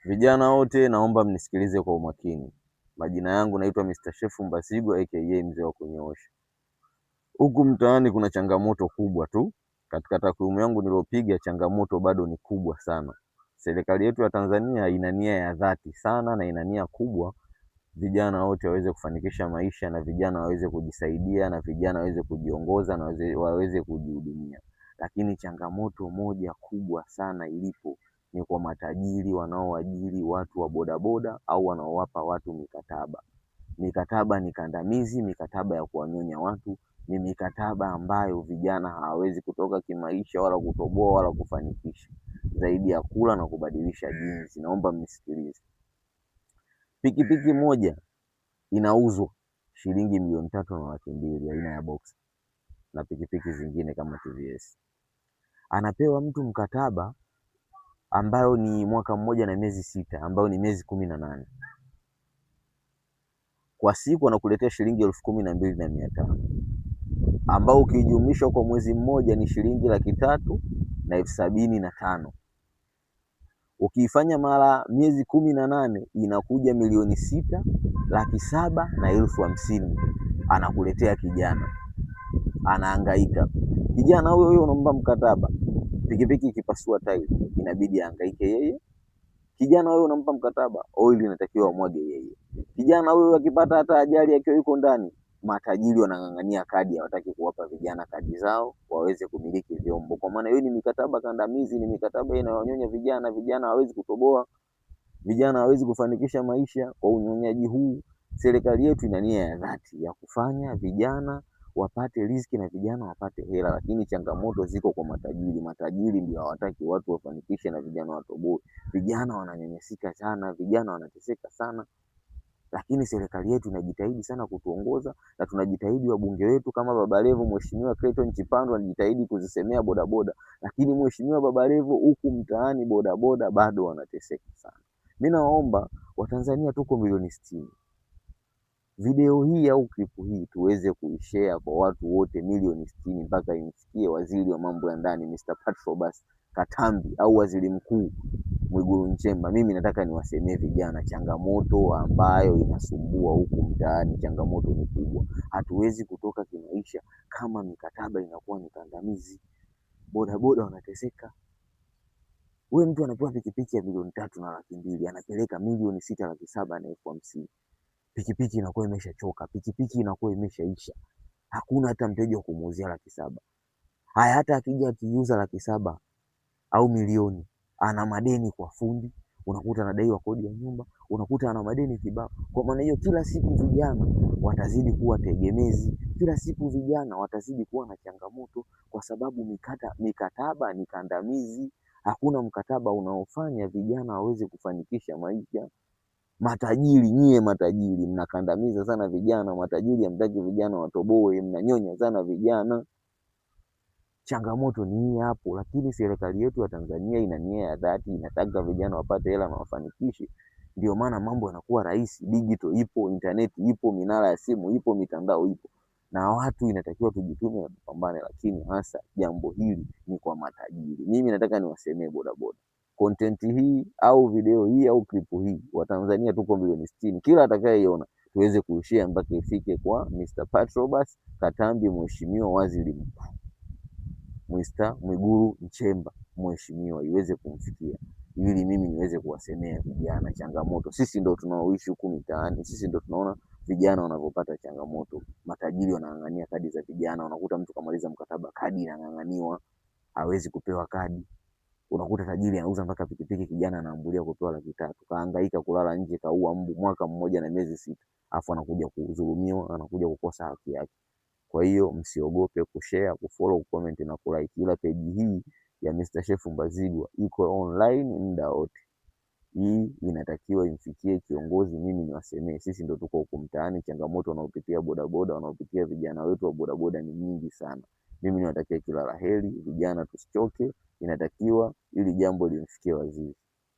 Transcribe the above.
Vijana wote naomba mnisikilize kwa umakini. Majina yangu naitwa Mr. Shefu Mbasigwa aka mzee wa kunyoosha. Huku mtaani kuna changamoto kubwa tu. Katika takwimu yangu niliopiga, changamoto bado ni kubwa sana. Serikali yetu ya Tanzania ina nia ya dhati sana na ina nia kubwa vijana wote waweze kufanikisha maisha na vijana waweze kujisaidia na vijana waweze kujiongoza na waweze kujihudumia. Lakini changamoto moja kubwa sana ilipo ni kwa matajiri wanaoajiri watu wa bodaboda au wanaowapa watu mikataba. Mikataba ni kandamizi, mikataba ya kuwanyonya watu, ni mikataba ambayo vijana hawawezi kutoka kimaisha wala kutoboa wala kufanikisha zaidi ya kula na kubadilisha jinsi. Naomba mnisikilize. Pikipiki moja inauzwa shilingi 3,200,000 aina ya Boxer na pikipiki zingine kama TVS. Anapewa mtu mkataba ambayo ni mwaka mmoja na miezi 6, ambayo ni miezi 18. Kwa siku anakuletea shilingi 12,500, ambao ukijumlisha kwa mwezi mmoja ni shilingi 375,000. Ukiifanya mara miezi 18 inakuja 6,750,000 anakuletea kijana. Anahangaika. Kijana huyo huyo unampa mkataba. Pikipiki ikipasua tairi inabidi ahangaike yeye. Kijana huyo unampa mkataba, oil inatakiwa amwage yeye. Kijana huyo akipata hata ajali akiwa yuko ndani, matajiri wanang'ang'ania kadi, hawataki kuwapa vijana kadi zao waweze kumiliki vyombo. Kwa maana hiyo ni mikataba kandamizi, ni mikataba inayowanyonya vijana. Vijana hawawezi kutoboa, vijana hawawezi kufanikisha maisha kwa unyonyaji huu. Serikali yetu ina nia ya dhati ya kufanya vijana wapate riziki na vijana wapate hela, lakini changamoto ziko kwa matajiri. Matajiri ndio hawataki watu wafanikishe na vijana watoboe. Vijana wananyanyasika sana, vijana wanateseka sana. Lakini serikali yetu inajitahidi sana kutuongoza na tunajitahidi, wabunge wetu kama Baba Levo, Mheshimiwa Clayton Chipando anajitahidi kuzisemea bodaboda, lakini Mheshimiwa Baba Levo huku mtaani bodaboda bado wanateseka sana. Mimi naomba Watanzania, tuko milioni 60. Video hii au clip hii tuweze kuishare kwa watu wote milioni 60 mpaka imfikie waziri wa mambo ya ndani Mr. Patrobas Katambi au waziri mkuu Mwigulu Nchemba. Mimi nataka niwasemee vijana, changamoto ambayo inasumbua huku mtaani, changamoto ni kubwa. Hatuwezi kutoka kimaisha kama mikataba inakuwa ni kandamizi. Bodaboda wanateseka. Wewe mtu anapewa pikipiki ya 3,200,000, anapeleka 6,750,000. Pikipiki inakuwa imeshachoka, pikipiki inakuwa imeshaisha. Hakuna hata mteja wa kumuuzia 700,000. Haya, hata akija akiuza 700,000 au milioni, ana madeni kwa fundi, unakuta anadaiwa kodi ya nyumba, unakuta ana madeni kibao. Kwa maana hiyo kila siku vijana watazidi kuwa tegemezi, kila siku vijana watazidi kuwa na changamoto, kwa sababu mikataba ni kandamizi. Hakuna mkataba unaofanya vijana waweze kufanikisha maisha. Matajiri, nyie matajiri mnakandamiza sana vijana. Matajiri hamtaki vijana watoboe, mnanyonya sana vijana. Changamoto ni hii hapo, lakini serikali yetu ya Tanzania ina nia ya dhati, inataka vijana wapate hela na wafanikishe. Ndio maana mambo yanakuwa rahisi, digital ipo, internet ipo, minara ya simu ipo, mitandao ipo, na watu inatakiwa tujitume na tupambane, lakini hasa jambo hili ni kwa matajiri. Mimi nataka niwasemee bodaboda, content hii au video hii au clip hii, Watanzania tuko milioni 60, kila atakayeiona tuweze kuishare mpaka ifike kwa Mr. Patrobas Katambi, Mheshimiwa Waziri Mkuu Mr. Mwigulu Nchemba, mheshimiwa, iweze kumfikia ili mimi niweze kuwasemea vijana changamoto. Sisi ndo tunaoishi huku mitaani, sisi ndo tunaona vijana wanavyopata changamoto. Matajiri wanang'ang'ania kadi za vijana, unakuta mtu kamaliza mkataba, kadi inang'ang'aniwa, hawezi kupewa kadi. Unakuta tajiri anauza mpaka pikipiki, kijana anaambulia kupewa 300,000, kahangaika kulala nje, kaua mbu mwaka mmoja na miezi 6, afu anakuja kudhulumiwa, anakuja kukosa haki yake. Kwa hiyo msiogope kushare, kufollow, kucomment na kulike. Ila page hii ya Mr. Shefu Mbazigwa iko online muda wote. Hii inatakiwa imfikie kiongozi, mimi niwasemee, sisi ndo tuko huku mtaani, changamoto wanaopitia bodaboda, wanaopitia vijana wetu wa bodaboda ni nyingi sana. Mimi niwatakie kila la heri, vijana tusichoke, inatakiwa ili jambo limfikie waziri.